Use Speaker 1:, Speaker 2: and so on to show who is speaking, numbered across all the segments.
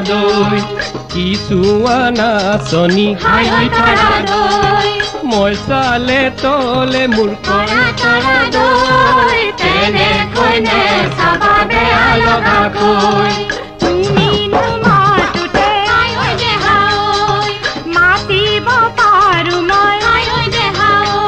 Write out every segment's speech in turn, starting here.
Speaker 1: দৈ। কিছুৱা নাচনী
Speaker 2: হাই ঐ তৰা দৈ,
Speaker 1: মই চালে তলে মোৰ
Speaker 2: কৰা তৰা দৈ, তেনেকৈ নেচাবা বেয়া লগাকৈ।
Speaker 3: তুমিনো মাতোতে
Speaker 2: হাই ঐ দেহা ঐ,
Speaker 3: মাতিব পাৰো মই,
Speaker 2: হাই ঐ দেহা ঐ,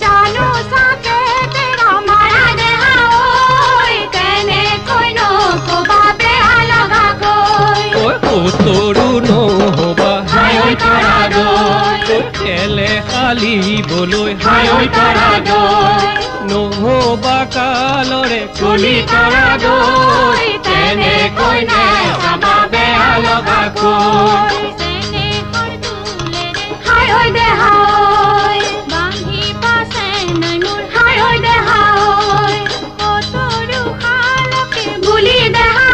Speaker 3: জানো চাকে তেৰা
Speaker 2: মাৰা দেহা ঐ, তেনেকৈ নকবা বেয়া লগাকৈ।
Speaker 1: ঐ সৰু নহবা
Speaker 2: হাই ঐ তৰা দৈ,
Speaker 1: খেলে খালিবলৈ
Speaker 2: হাই ঐ তৰা দৈ,
Speaker 1: নহবা কালৰে
Speaker 2: কলি তৰা দৈ, তেনেকৈ নেচাবা বেয়া লগাকৈ।
Speaker 4: চেনেহৰ দোলেৰে
Speaker 2: হাই ঐ দেহা ঐ,
Speaker 4: বান্ধি পাছে নাই মোৰ
Speaker 2: হাই ঐ দেহা ঐ,
Speaker 4: সতৰু শালকে
Speaker 2: বুলি দেহা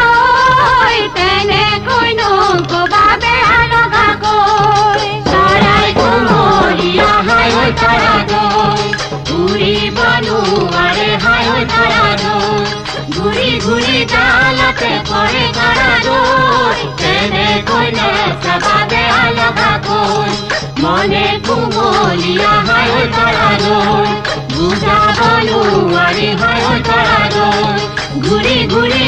Speaker 2: ঐ, তেনেকৈ নকবা বেয়া লগাকৈ। চৰাই কুমলীয়া হাই ঐ তৰা দৈ, উৰিব নোৱাৰে হাই ঐ তৰা দৈ, ঘূৰি ঘূৰি ডালতে পৰে তৰা দৈ, তেনেকৈ নেচাবা বেয়া লগাকৈ। মনে কুমলীয়া হাই ঐ তৰা দৈ, বুজাব নোৱাৰি হাই ঐ তৰা দৈ, ঘূৰি ঘূৰি